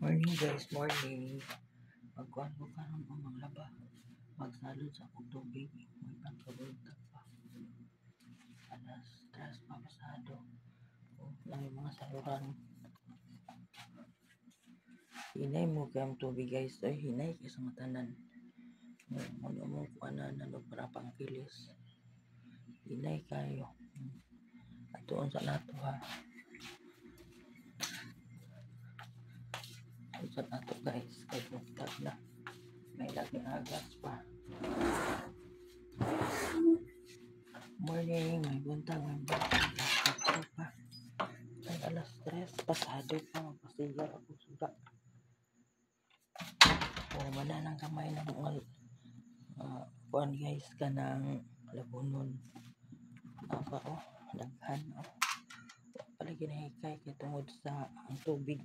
Morning guys, morning. Magkuan ko karon ang maglaba. Magsalod sa akong tubig. May pagkabuntag pa. 3:00 pa pasado. Oh, lang yung mga saluran. Hinay mo kay ang tubig guys. Ay, hinay kay sa matanan. Ano mo kuan na no para pangkilis. Hinay kayo. Atuon sa nato ha. Sa nato guys, kay buntag na. May lagi agas pa. Morning, may buntag, may buntag. Alas pa. Ay, 3:00 pasado pa. Magpasigar ako suga. O, mananang kamay ng mga kuan guys, kanang labunon. Apa o, daghan o. Palagi nahikay kay tungod sa ang tubig.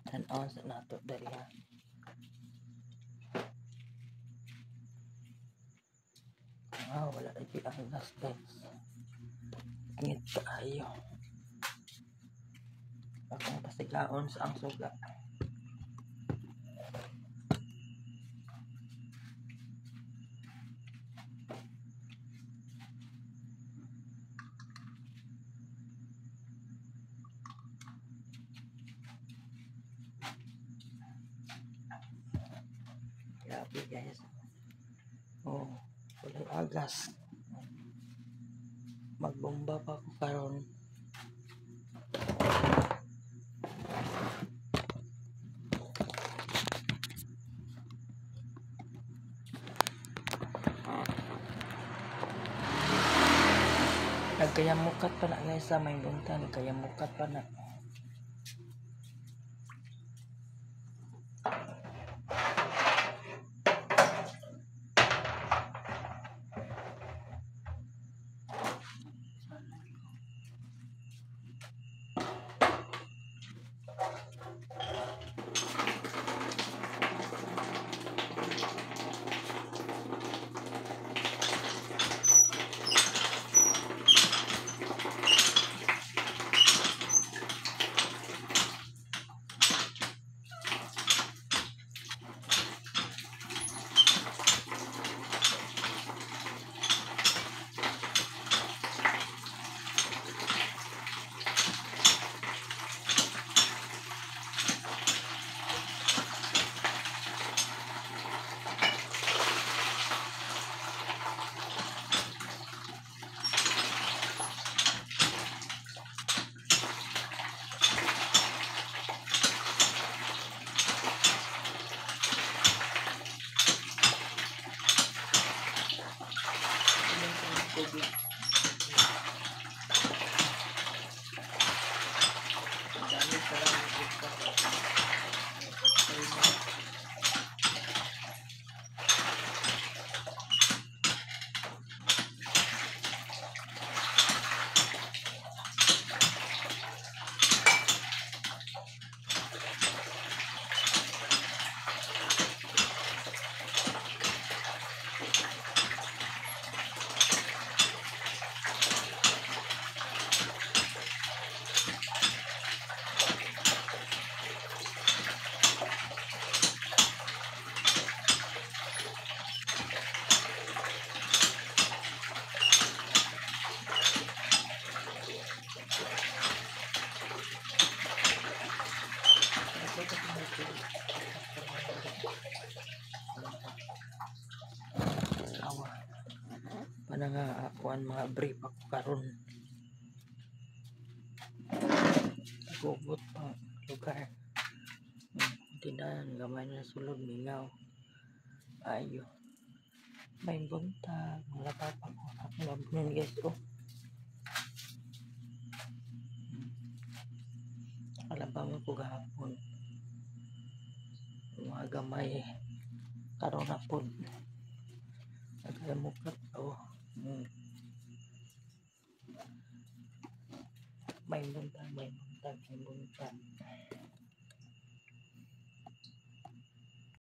Tan-aw sa nato dali ha. Ah, wala lagi ang gas guys. Ngit kaayo. Akong pasigaon sa ang suga. Grabe guys. Oh, walay agas. Magbomba pa ako karon. Nagkayamukat pa na guys sa may bunta, nagkayamukat pa na. Tubig. Dami pala ng buka. Awa. Pananga akuan mga brief ako karon. Gugot pa lugar. Tindahan gamay na sulod mingaw. Ayo. May buntag, mga papa ko. Ako labunon guys oh. Alabang ko gahapon. Mga gamay karon na pod. Nagkamukat oh. May buntag, may buntag, may buntag.